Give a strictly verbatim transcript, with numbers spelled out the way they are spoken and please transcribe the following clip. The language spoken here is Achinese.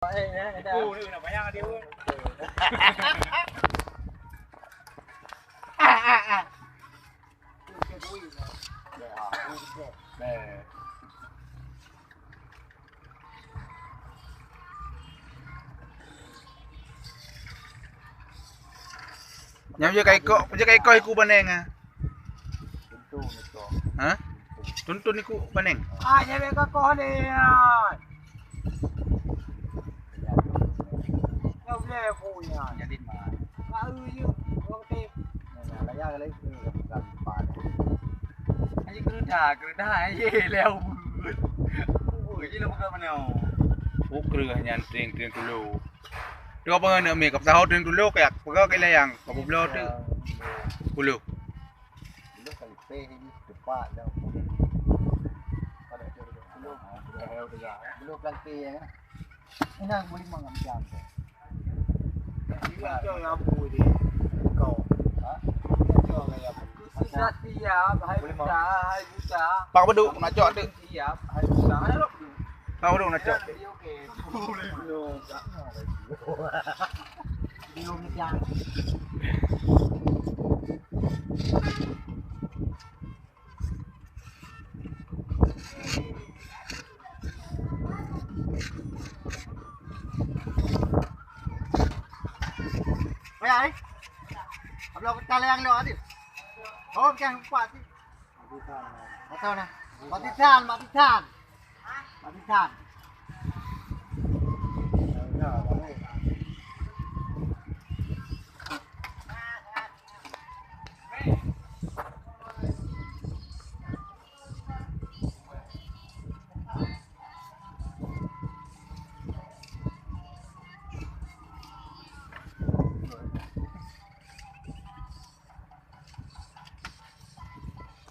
Iku ni nak bayang dia pun. Nyang jeuet ka ikok, jeuet ka ikok iku baneng ah. Ha? Tuntun iku baneng. Ah, nyang ka koh ni. Nyoe boleh punya. Jadi mah. Ka eu je. Wong tip. Nah, kaya kali itu bukan pan. Ayo kereta, kereta ayo lewat. Oh, ini lo bukan mana? Oh, kereta nyan tring, tring dulu. Dua pengen nak mi, kau tahu tring dulu kayak pegang ke layang, kau belum tu. Puluh. Belum kali peh ini cepat dah. Pada tu belum. Belum kali peh ya. Ina boleh mangan jam tu. Iwan tu lampu dia. Kau. Ha? Iwan tu lampu. Sisa tiap, hai buta, hai buta. Pak Beduk nak cok tu. Tiap, hai buta. Mana rok tu? Pak Beduk nak cok. Dia okey. Belum. Belum ni jam. Payah, eh? Abang kita layang lo tadi. Oh, bukan empat tadi. Mati tan, mati tan, mati tan. Mati tan.